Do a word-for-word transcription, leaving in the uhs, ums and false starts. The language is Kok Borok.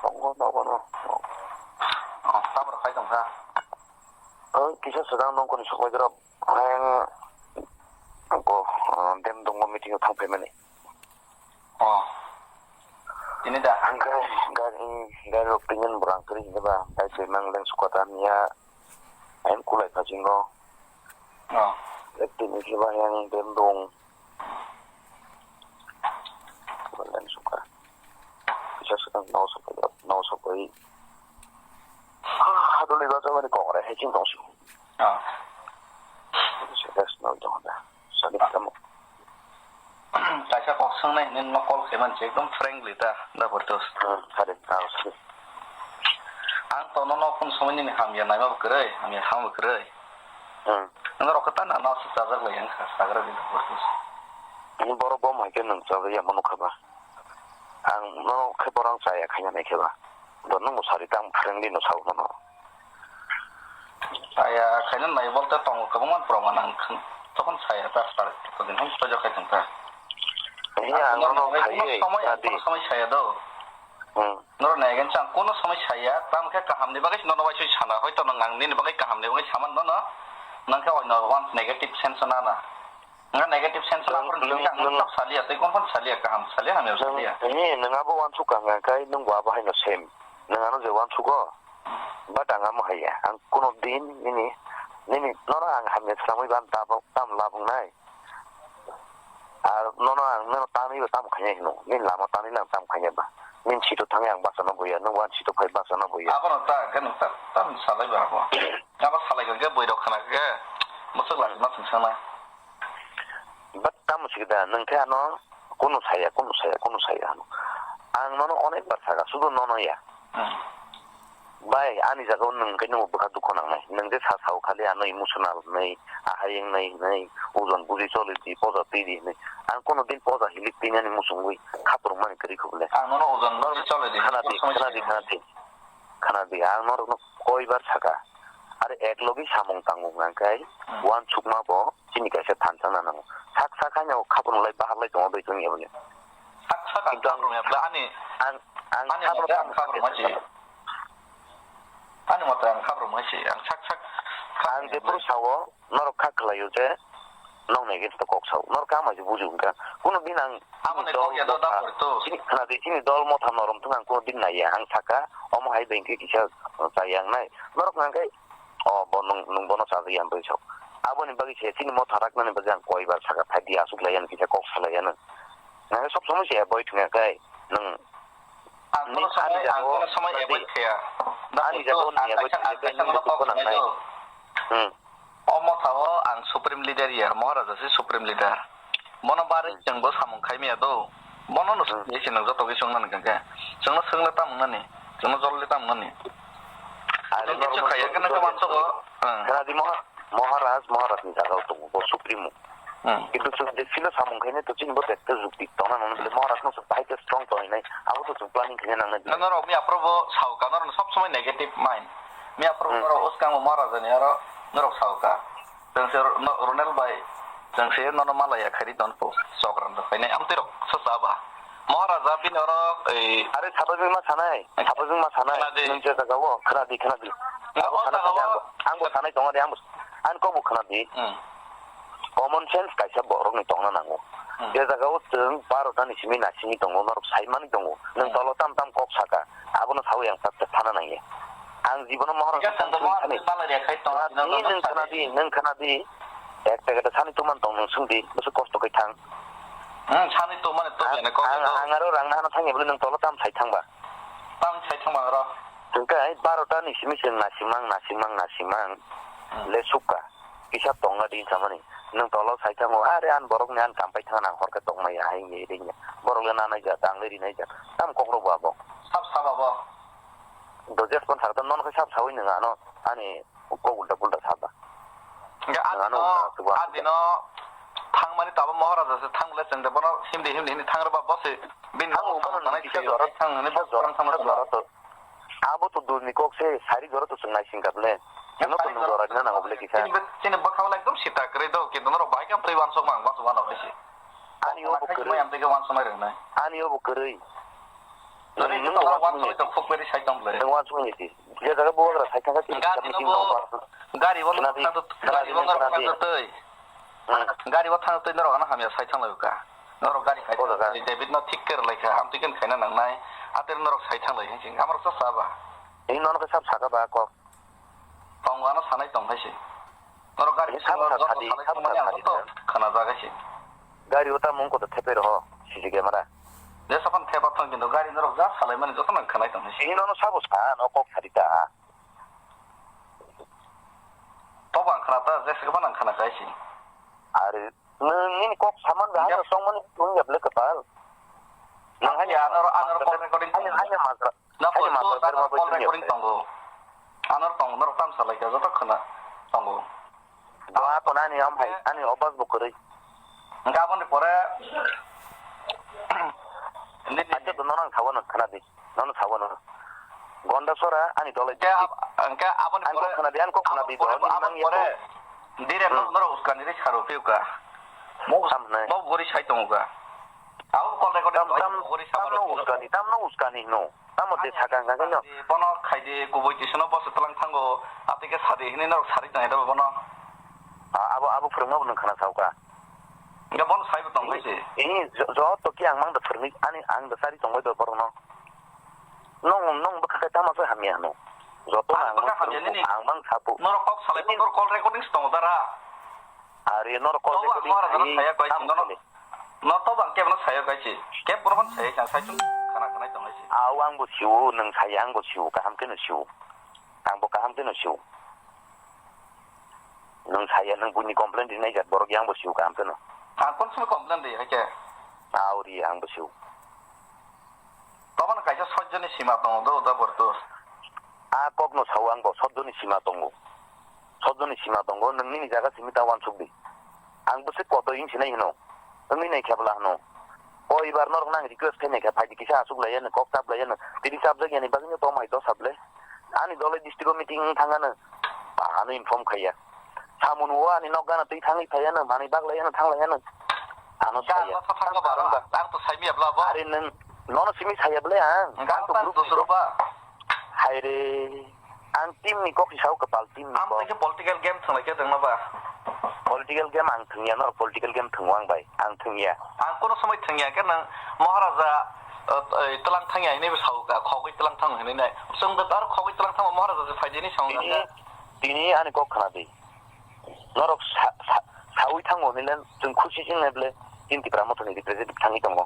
Tongo, nogo no. Oh, tamaro khai tongkha? Oh, kisa swkang nongkhorni sokbaidorok. Ayang ko, ah, dem dongma meeting o thang phaimani. Oh. Tini da? Ang khe gari, gari rok tinin borang kwrwi hinwi ba, bai twi mang leng sukha ta niya. Ayang kulai pha jingo. Oh. Tini khe ba yang dem dong. Leng sukha. Kisa swkang nao sokoi, nao sokoi. Haduli ba jamani kongre hai ching tong si. Ah. Kisa gas nao jong da. Sani kamo. Kaisa kok swngnai hinwi no call khaiman se ekdom frankly ta, da Bartos. Hmm, sari, ah, sari. Ang to nono kun somoi nini hamya naima bo kwrwi, hamya ham bo kwrwi. Hmm. Ang rok ta na no se chajak lai ang kha, sagra di Bartos. Ini borok bom hai khe nwng chajak ya manu kha ba. Ang no khe borok chaya khaina nai khe ba. Bo nwng bo sari tang friendly no sao mano. Chaya khaina nai bolte tongo kwbangma borok ang khn-, tokon chaya ta sar to din hwn chajak khai tongkha. Iya, ang no no khaiwi, kono somoi, ang kono somoi chaya do. Hmm. Noro nai gen chang kono somoi chaya, tamo khe kaham ni bagwi nono bai sui sana, hoito nang ang nini bagwi kaham ni bagwi saman nono, nang khe oino one negative sense na na. Nga negative sense la Nang, pon nang, jodi ang nang, tok salia, tei kon kon salia, kaham salia, hamya salia. Nang, eh, nang abo wansuk kang kang kai, nang bo abo haino same. Nang ano je wansugo, but ang amo haiya. Ang kono din nini, nini, noro ang hamya slamwi ban tabok, tam labung nai. Ar nono ang, nono tamwi bo tam khanya hino. Nini lama tamwi nang tam khanya ba. Nini sito thangwi ang basa no buya, nang wan sito phai basa no buya. Abono ta, khe nang ta, tam salai ba abo. Abo salai khe boi rok khna khe, bwswk lachima singsa na. But tamo sikda, nwng khe ano kunu saya, kunu saya, kunu saya hano. Ang nono onek bar saka, sudu nono ya. Hmm. Bai, ani jaga o nwng khe nwng bwkha dukho nangnai. Nwng je sa sao khali ano emotional wngnai, ahai wngnai, wngnai, ojon buji choli di, poja twi di hwnwi. Ang kunu din poja hilik twinani muchungwi khaprwngmani kwrwi kho bwle. Ang nono ojon buji choli di, khana di, khana di, khana di. Khana di, ang norokno koibar saka. Are ek logi samung tangmung nang khe, hmm, wansukma bo chini kaisa thansa na nango. Sak sak haino khaprwng lai bahar lai tongo doi tongya bole. Sak sak ang khaprwng ya bole ani, ang, ang ani khaprwng mote ang khaprwng ma si. Ani mote ang khaprwng ma si. Ang sak sak ang khaprwng je ya bole. Phuru sao, norok kha khlaio je, nokni against o kok sao. Norok kha ma je buji wngkha. Kuno din ang Abo chini ni dol kok ya do motha, da pori to. Chini khna di, chini dol motha norom thung ang kuno din naiya. Ang saka, omo hai bengke kisa, uh, chaya ang nai. Norok nang khe, oh, bo nwng, nwng bono chajak ya, ang bwswk. Aboni bagwi se chini motha raknani bagwi ang koi bar saka, phai di, aswk lai ya, kisa kok salai ya nang. Nang khe sob somoi se avoid wngya khe, nwng Ang ni, kono ani somoi, ang jago, kono somoi avoid khaya. Da ani pori to, jago ni ang avoid kaisa, ang khaya, kaisa nwng nono duku kok khna nai. Nai do. Hmm. O motha o ang supreme leader ya, Maharaja se supreme leader. Bono bari chwng bo samung khai maya do. Bono no swngwi se nwng joto khe swngna nang khe. Chwngno swngla tamo nani, chwngno jolli tamo nani. Are chwng norok kisa khaya khe nang khe wansuk o. Hmm. Khna di Maha-, Maharaj, Maharaj ni jaga o tongo bo supremo. Hmm. Kintu chwng je philo samung khainai to chini bo tekte jukti tongna nang bole Maharaj no chwng bahai khe strong tongwi nai. Abo to chwng planning khaina nang nai. Norok mi aphuru bo sao ka, norok sob somoi negative mind. Mi aphuru Hmm. norok uskango Maharaj ni aro norok sao ka. Chwng se no, Ronel bai, chwng se nono malaya khairi ton po, chokran rok khainai, amtwi rok sa sa ba. Maharaja bini oro, ei, Are sabai bima sanai, sabai bima sanai, khna di. Nwng je jaga o, khna di, khna di. Nga Abo o sana jaga thangwi o. Ang bo, ang bo sanai tongo de, ang bo, ang kok bo khna di. Hmm. Common sense kaisa borok ni tongna nango. Hmm. Je jaga o chwng barota ni simi nasimi tongo, norok sai mani tongo. Nwng Hmm. tolo tam tam kok saka. Abono sawi ang sak sak thana nangya. Ang jibono Maharaj Hingke thang tongthomo thang thani. Ang balai rek hai tong, Khna di, nwng khna di, nwng khna di. Ek packet sani tuman tong nwng swng di, bwswk kosto khe thang. Hmm, sani tumani to Ang, biyani kok ang, to. Ang aro rang nahana thangya bwle nwng tolo tam sai thangba. Tam sai thangba aro. Hingke ai barota ni simi se nasimang, nasimang, nasimang. Hmm. Le sukha. Kisa tongna di samani. Nwng tolo sai thango, are an borok ni an kampai thang nang hor khe tongmaya hai ni ring ya. Borok le nanai ja, tang le rinai ja. Tam kok rok bo abo. Sab sab abo. Do jes pon sakta non khe sab sawi nang ano ani kok ulta pulta saba. Hingke nang ano adino, ulta suba. Adino thangmani tabo Maharaja se thang le chwng de bono himdi himdi hini thang rwba bo se bini thang no bono thang nang kisa jora, thang hini kisa jora, thang kisa jora to. Abo to dul ni kok se sari jora to chwng naising kap le. Chwng no to nung jora rina nango bole kisa. Chini bwkha wala ekdom sita kwrwi do, kintu norok bahai khe twi wansok mang, wansok wano hai se. Ani obo kwrwi. Ani obo kwrwi. Nwng, nwng bo wansok manya. Pansukni di. Je jaga bubagra sai thangkha, tini Gari no meeting bo, tongo. Gari bo no Khwnadi, thangtwi, khwnadi, gari bo no khwnadi. Thangtwi. Hmm. Gari bo thangtwi norok ano hamya sai thanglai ka. Norok gari khai O jaga. David no thik khe rwlai kha, amtwi khe khaina nangnai. Ater norok sai thanglai hinsi. Amrok sa saba. Ini nono khe sab saka ba kok. Tongo ano sanai tong hai se. Norok gari Ini sabo sa sadi, sabo sa sadi. Khana jaga se. Gari o ta mung koto thepe roho, C C camera. Je sapan thepa thang kintu gari norok ja salai mani joto nang khanai tong hai se. Ini nono sabo sa, no kok sadi ta. Tobo ang khana ta, je se ba nang khana kai se. Are, nini kok saman ga Yap. Ano songmani tun yap le kapal. Nang hani ano, ano call recording. Hani, hani magra. Na Ani photo master ta berma call boyfriend recording ya. Tongo. Anor tongo, norok tam salai ka, joto khna tongo. Doa kono ani am hai, ani obas bo kwrwi. Gabon ni pore, nini Acha to nono ang sawa no khna di. Nono sawa no. Gonda sora ani dole. Ke ab-, ke abon ni Ang pore, kok khna di, ang kok khna abon di, pore, dole abon nang pore. Yato. Dire Hmm. Norok uskani ri saro piuka. Mo Sam nai. Mo gori sai tongo ka. Abo call recording Tam, tam, gori tam sama no rok. Uskani, tam no uskani no. Tamo de sakang kang no. Bono khaidi kubui tisino boso tlang thango, atike sadi hini norok sari tong edo bono. A, abo, abo phwrwngma bo nwng khna sauka. Ga bono saibo tong bai se. Ini jo-, joto ki ang mang da phwrwngwi, ani ang da sari tong bai do borok no. Nong, nong bwkha khe tamo se hamya hano. Joto ang ang bwkha mang hamya phwrwngwi, nini. Ang mang sapu. Norok kok salai, ini norok call recordings tong dara. Ari norok call recording khai, tamo kele. No to bang kebo no sayo kaisi. Kebo no sayo kaisi. Sai chung khana khana tong kaisi. Aw ang bo siu, nang sai ang bo siu, kaham keno siu. Ang bo kaham keno siu. Nang saya nang buini complaint rinai jat borok yang bo siu kaham keno. Ang kon simi complaint ri hai ke. Aw ri ang bo siu. Tobano kaisa sojjoni sima tongo do, da borto. A kokno sao ang bo, sojjoni sima tongo. Sojjoni sima tongo, nwng nini jaga simi ta uansuk di. Ang bwswk koto hing sinai hino. Wngwi nai khe bwla hino. O ibar norok nang request khainai khe phaidi kisa asuk laiya nwng kok chap laiya nwng. Tini chapjak yani bagwino tom hai dos sable. Ani dole district o meeting wng thangano. Ano inform khaiya. Samung o ani nok gana twi thangwi phaiya nwng, manwi bak laiya nwng, thang laiya nwng. Ano saya. Ang to saimi abla bo. Are nwng nono simi saya bwle ang. Ang to group dusro ba. Hai re. Ang team ni kok hisao kwpal team ni kok. Ang political game thwnglai khe tongma ba. Political game ang thwngya, no political game thwngo ang bai. Ang thwngya. Ang kono somoi thwngya khe nang Maharaja, eh, eh, tlang thangya hinwi bo sao ka, khogwi tlang thang hinwi nai. Chwng de tar khogwi tlang thang Maharaja je phaidi ni sao Tini, ka. Tini ani kok khna di. Norok sa, sa, sawi thango hinwi le chwng khusi se wngnai bwle chini Tipra Mothani representative thangwi tongo.